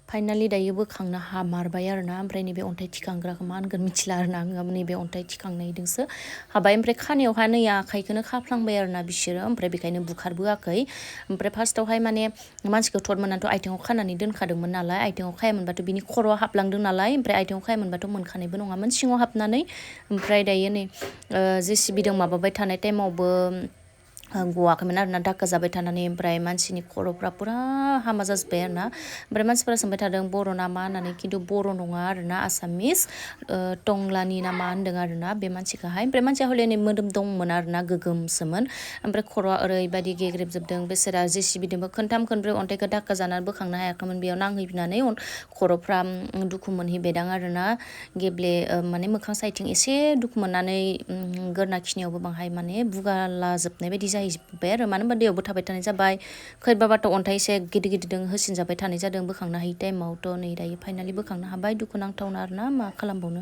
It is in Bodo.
फाइनालि दायो बोखांनो हामारबाय आरोना ओमफ्राय नैबे अन्थाइ थिखांग्राखौ मा होनगोन मिथिला आरोना आङो नैबे अन्थाइ थिखांनायदोंसो हाबाय ओमफ्राय खानायावहा नै आखाइखौनो खाफ्लांबाय आरोना बिसोरो ओमफ्राय बेखायनो बुखारबोआखै ओमफ्राय फार्स्टआवहाय माने मानसिखौ थद मोननानैथ' आथिङाव खानानै दोनखादोंमोन नालाय आथिङाव खायामोनबाथ' बिनि खर'आ हाबलांदों नालाय ओमफ्राय आथिङाव खायामोनबाथ' मोनखानायबो नङामोन सिङाव हाबनानै ओमफ्राय दायो नै जेसिबिदों माबाबाय थानाय टाइमावबो गवाखैमोन आरोना दाक्का जाबाय थानानै ओमफ्राय मानसिनि खर'फ्रा पुरा हामा जाजोब्बाय आरोना ओमफ्राय मानसिफोरा सोंबाय थादों बर' ना मा होननानै खिन्थु बर' नङा आरोना आसामिस टंलानि ना मा होनदों आरोना बे मानसिखौहाय ओमफ्राय मानसिया हले नै मोदोम दंमोन आरोना गोगोमसोमोन ओमफ्राय खर'आ ओरैबायदि गेग्रेबजोबदों बेसोरा जेसिबिदोंबो खोनथाम खोनब्रै अन्थाइखौ दाक्का जानानै बोखांनो हायाखैमोन बेयाव नांहैफिननानै खर'फ्रा दुखु मोनहैबायदां आरोना माने मोखां साइथिं एसे दुखु मोननानै गोरना खिनियावबो बांहाय माने बुगाला जोबनाय बायदि जाहैजोब्बाय आरो मानो होनबा दैयावबो थाबाय थानाय जाबाय खैबाबाथ' अन्थाइ एसे गिदिर गिदिरजों होसिनजाबाय थानाय जादों बोखांनो हायि टाइमावथ' नै दायो फाइनालि बोखांनो हाबाय दुखु नांथावना आरोना मा खालामबावनो